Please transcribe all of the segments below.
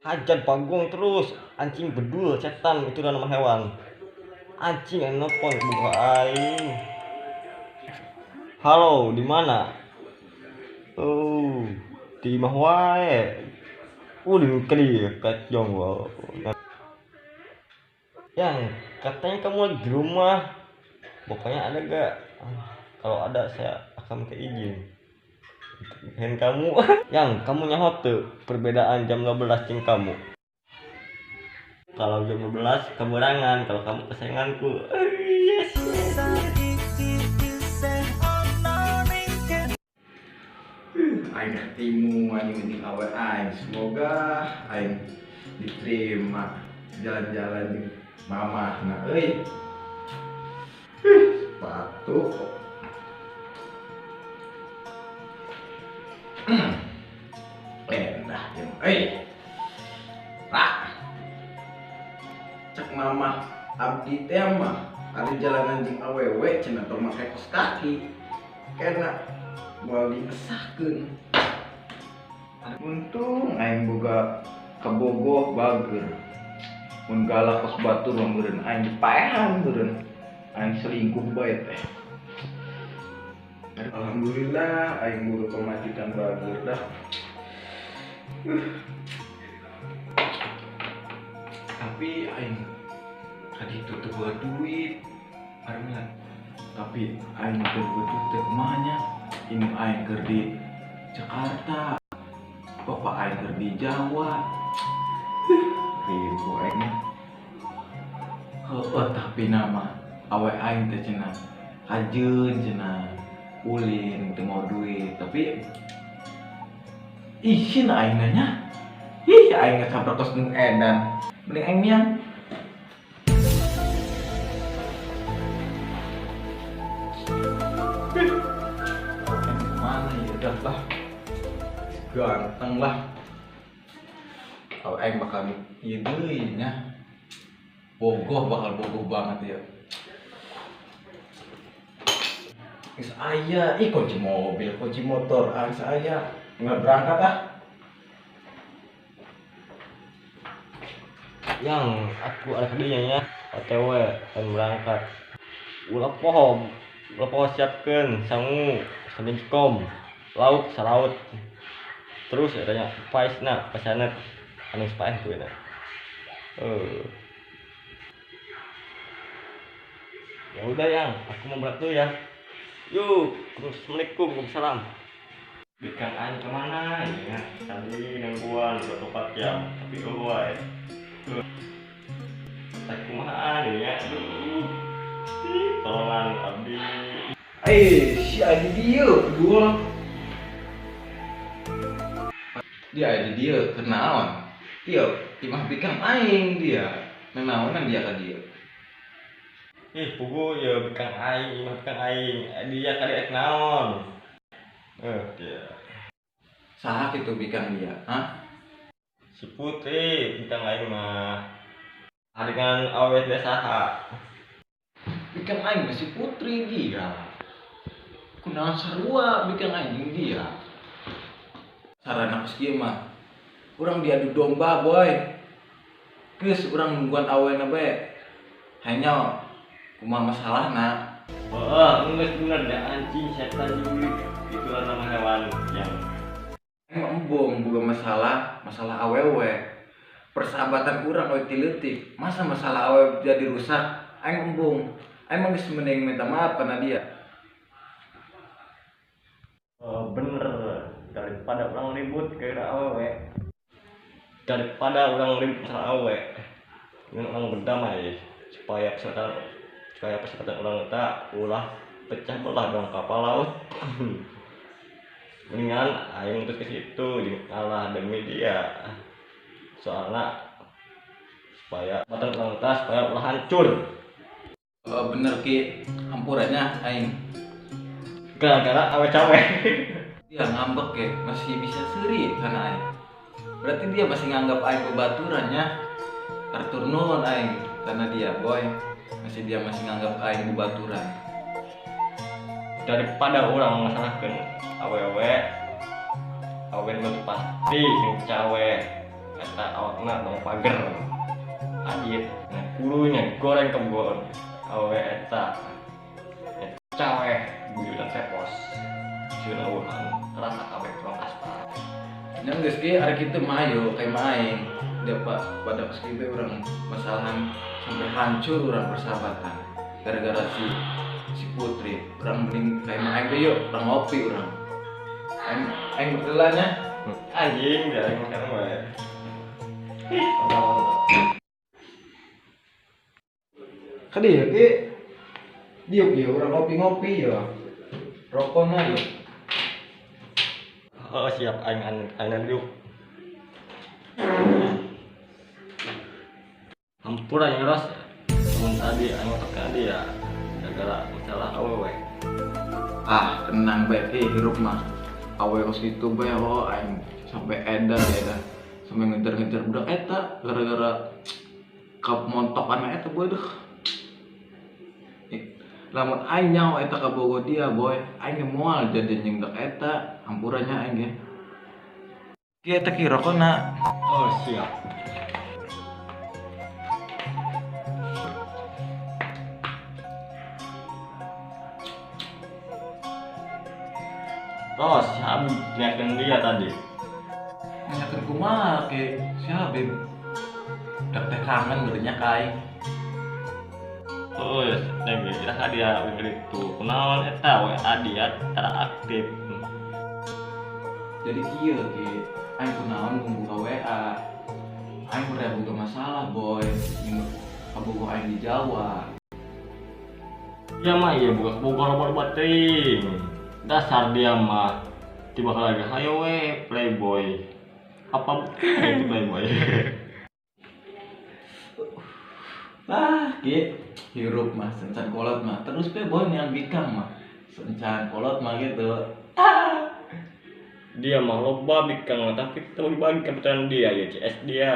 Hajar panggung terus, anjing bedul setan itu nama hewan. Anjing yang nelpon buka aing. Halo, di mana? Oh, di imah wae. Ulin kali kacong. Yang katanya kamu lagi di rumah. Pokoknya ada gak? Kalau ada saya akan minta izin. Nikahin kamu. Yang kamu nyaho tuh perbedaan jam 12 jeung kamu. Kalau jam 12 kamu rangan, kalau kamu kesayanganku. Yes. Aing ketimu anjing jeung awe aing. Semoga aing diterima jalan-jalan jeung mamah na euy. Sepatu. Endah jeung euy. Lah. Cek mamah abdi teh mah ari jalanan jeung awewe cenah tong make kos kaki. Kena moal diesahkeun. Untung aing boga kabogoh bager. Mun galak kos batur mah meureun aing dipaehan meureun. Aing selingkuh bae teh. Alhamdulillah aing boga pamajikan bager dah. Tapi aing tadi tuh teu boga duit. Areulah. Tapi aing teu boga duit teh kumaha nya? Indung aing keur di Jakarta, bapak aing keur di Jawa. Ribu aing mah. Heueuh tapi nama awe aing teh cenah kajeun cenah ulin teu mau duit, tapi isin aing nanya. Ih aing ngecaprak tos nu edan. Mending aing miang. Mana ya udah lah, ganteng lah. Kalau aing bakal ieu deui nya. Bogoh bakal bogoh banget ya. Geus aya, ih kunci mobil, kunci motor, ah geus aya. Nggak berangkat ah. Yang aku ada kadinya nya, OTW dan berangkat. Ulah poho, ulah poho siapkeun sangu kom lauk salaut. Terus adanya paisna, pasanet anu paeh tuh na. Ya udah yang, aku mau berangkat dulu ya. Yuk, assalamualaikum, waalaikumsalam. Bikang aing kemana ya? Tadi nungguan 24 jam, tapi eueuh. Tak kumaha ya? Aduh. Tolongan abdi. Si adi dieu, dua. Dia adi dieu kenaon? Dia imah bikang aing dia. Nenaonan dia ka dieu. Ih, pugu ya bikang aing, imah bikang aing. Dia ka dieu naon? Dia. Saha kitu bikang dia? Hah? Si Putri bikang aing mah. Adegan awe dia saha? Bikang aing mah si Putri dia. Kunaon sarua bikang aing jeung dia. Sarana kos kieu mah. Urang diadu domba, boy. Geus urang nungguan awena bae. Hanya kumaha masalahna? Heeh, geus bener da anjing setan jurik. Itulah nama hewan yang emang embung boga masalah, masalah awewe. Persahabatan urang we ti leutik. Masa masalah awewe jadi rusak? Aing embung. Aing mah geus mending minta maaf kana dia. Oh, bener. Daripada urang ribut ke awewe. Daripada urang ribut masalah awewe. Mending urang berdamai supaya persahabatan urang eta ulah pecah belah dong kapal laut. Mendingan aing terus ke situ jeung kalah demi dia. Soalnya supaya persahabatan urang eta supaya ulah hancur. Oh, bener Ki, hampurannya aing. Gara-gara awe cawe. Dia ngambek ya, masih bisa seri karena aing. Berarti dia masih nganggap aing bebaturannya. Artur nuhun aing karena dia boy. Masih dia masih nganggap aing bebaturan. Daripada orang masalahkeun awewe, awewe nu pasti sing cawe. Eta awakna dong pager. Anjir, nah kulunya goreng kebon. Awewe eta. Caweh buyutan sepos. Sieun awuhan, rasa kabeh kurang aspal. Nya geus ki ari kitu mah ayo kayak aing. Dia pada pas kieu urang masalahan sampai hancur urang persahabatan gara-gara si Putri. Urang mending kayak aing teh yuk, urang ngopi urang. Aing bertelanya. Anjing, dia aing sekarang wae. Kadi ya ki diuk ya urang ngopi-ngopi ya. Rokona ya. Oh siap aing aing diuk. Hampura yang ros mun tadi aing otak dia gara-gara masalah awewe. Ah, tenang bae ki hirup mah. Awewe kos kitu bae oh aing sampai edan edan. Sampai ngejar-ngejar budak eta gara-gara kamontokan eta boy duh. Lamun aing nyaho eta kabogoh dia boy, aing ge moal jadi jeung budak eta, hampuranya aing ge. Ki eta ki rokona. Oh siap. Ros, si Habib nanyakeun dia tadi. Nanyakeun kumaha ke si Habib? Dak teh kangen beureunnya ka aing. Oh, lagi iraha dia uing itu. Kunaon eta we dia tara aktif. Jadi kieu ki, aing kunaon buka WA. Aing pernah boga masalah boy, jeung kabogoh aing di Jawa. Dia mah ieu boga kabogoh loba-loba teuing. Dasar dia mah tiba lagi hayo we playboy. Apa buktinya itu playboy? Ah, ki hirup mah sencan kolot mah terus playboy yang bikang mah sencan kolot mah gitu. Ah. Dia mah loba bikang tapi kita bagi-bagi kebetulan dia ya CS dia.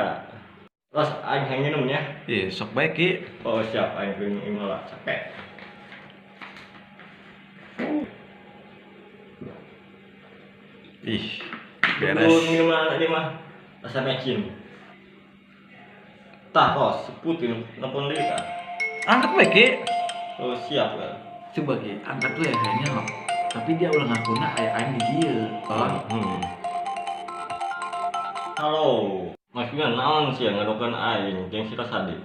Terus aing hayang minumnya. Iya, sok bae ki. Oh siap aing minum lah capek. Ih, beres. Minuman ini mah rasa mecin. Tah, kos, putih nelpon deui tah. Angkat we ki. Oh siap kan. Coba ki, angkat we kayaknya loh. Tapi dia ulah ngakuna aya aing di dieu. Oh. Halo, maksudnya naon sih yang ngadokeun aing jeung si Rosadi?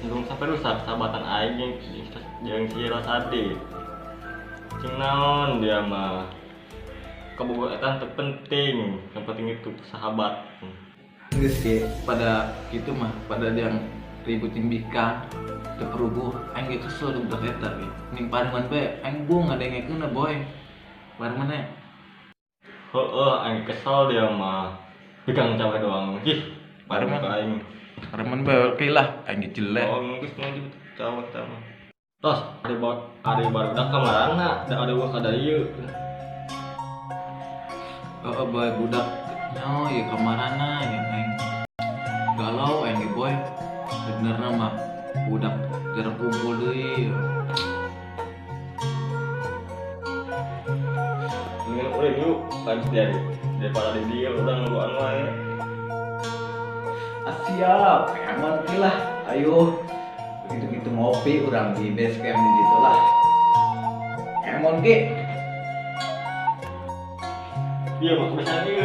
Belum sampai rusak sahabatan aing jeung si Rosadi. Cing naon dia mah kabogoh eta teu penting, yang penting itu sahabat. Geus ki pada kitu mah pada yang ributin bikang teu perubuh aing ge kesel ka budak eta ge. Ning parengan bae aing bung ngadengekeunna boy. Bareng mana? Heeh, aing kesel dia mah. Bikang cawe doang. Ih, bareng aing. Parengan bae oke lah aing ge jelek. Oh, geus mah cawe teh mah. Tos, ari barudak ka marana, da ada gua kada ieu. Heeh, boy budak nyaho ieu ka marana ya aing. Galau aing ge boy. Sebenarnya mah budak jarang kumpul deui. Mendingan ulin yuk, kan jadi daripada di dieu urang nungguan wae. Ah, siap, aman ki lah. Ayo. Gitu-gitu ngopi urang di base camp di situ lah. Emon ki. Iya, mah kebiasaan ieu.